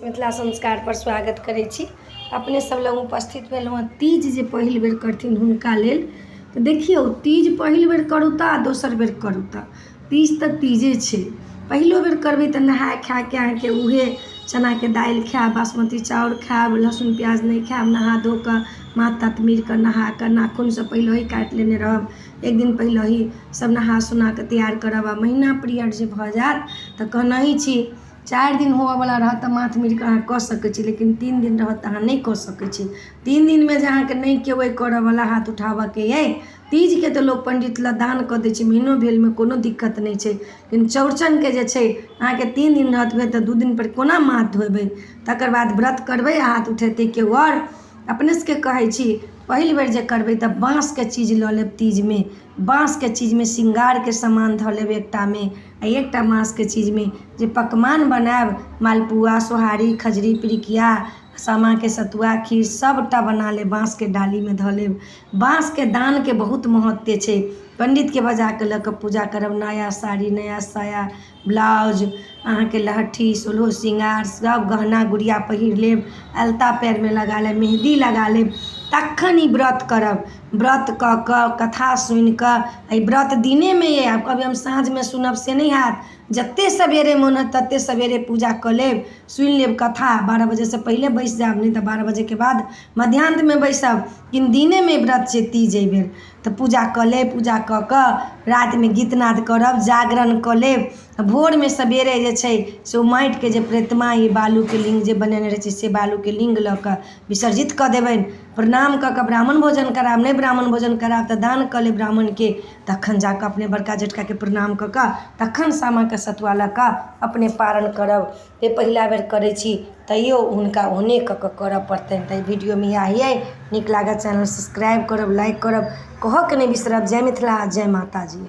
मिथिला संस्कार पर स्वागत करै छी। अपने सब लग उपस्थित भेलहुँ हँ तीज जे पहिल बेर करथिन हुनका लेल। तऽ देखियौ, तीज पहिल बेर करू तऽ आ दोसर बेर करू तऽ तीज तऽ तीजे छै। पहिलो बेर करबै तऽ नहाय खायके अहाँके उहे चनाके दालि खायब, बासमती चाउर खायब, लहसुन प्याज नहि खायब। नहा धो कऽ, माथ ताथ मीर कऽ, नहा कऽ, नाखूनसँ पहिलहि काटि लेने रहब। एक दिन पहिलहि सब नहा सोना कऽ तैयार करब। आ महीना पीरियड जे भऽ जायत तऽ कहनहि छी, 4 दिन होअवला रहत तऽ माथ मीर कऽ अहाँ कऽ सकै छी, लेकिन 3 दिन रहत तऽ अहाँ नहि कऽ सकै छी। 3 दिनमे जे अहाँके नहि केओ अइ करऽवला, हाथ उठाबऽके अइ तीजके, तऽ लोक पण्डित लए दान कऽ दै छै, महीनो भेलमे कोनो दिक्कत नहि छै। लेकिन चौड़चनके जे छै, अहाँके 3 दिन रहत भेल तऽ 2 दिनपर कोना माथ धोबै? तकर बाद व्रत करबै आ हाथ उठेतै केओ आओर? अपने सबके कहै छी, पहिल बेर जे करबै तऽ बाँसके चीज लऽ लेब। तीजमे बाँसके चीजमे श्रृंगारके सामान धऽ लेब एकटामे, आ एकटा बाँसके चीजमे जे पकवान बनायब, मालपुआ, सोहारी, खजरी, पिरिकिया, सामाके सतुआ, खीर, सभटा बना लेब, बाँसके डालीमे धऽ लेब। बाँसके दानके बहुत महत्व छै। पण्डितके बजा कऽ लऽ कऽ पूजा करब। नया साड़ी, नया साया, ब्लाउज, अहाँके लहठी, सोलहो श्रृंगार, सभ गहना गुड़िया पहिर लेब, अलता पएरमे लगा लेब, मेहदी लगा लेब, तखन ई व्रत करब। व्रत कऽ कऽ कथा सुनि कऽ, एहि व्रत दिनेमे अइ, आब कहबै हम साँझमे सुनब, से नहि हैत। जतेक सवेरे मोन हैत ततेक सवेरे पूजा कऽ लेब, सुनि लेब कथा। 12 बजेसँ पहिले बैसि जायब, नहि तऽ 12 बजेके बाद मध्याह्नमे बैसब, लेकिन दिनेमे व्रत छै तीज एहिबेर। तऽ पूजा कऽ लेब। पूजा कऽ कऽ रातिमे गीतनाद करब, जागरण कऽ लेब। भोरमे सवेरे जे छै से ओ माटिके जे प्रतिमा, ई बालूके लिंग जे बनेने रहै छै, से बालूके लिंग लऽ कऽ विसर्जित कऽ देबनि। प्रणाम कऽ कऽ ब्राह्मण भोजन करायब, नहि ब्राह्मण भोजन करायब तऽ दान कऽ लेब ब्राह्मणके। तखन जा कऽ अपने बड़का जेठकाके प्रणाम कऽ कऽ तखन सामाके सतुआ लऽ कऽ अपने पारण करब। जे पहिला बेर करै छी तैयो हुनका ओहने कऽ कऽ करऽ पड़तनि। तऽ एहि वीडियोमे इएह अइ। नीक लागत चैनल सब्सक्राइब करब, लाइक करब, कहऽके नहि बिसरब। जय मिथिला, जय माताजी।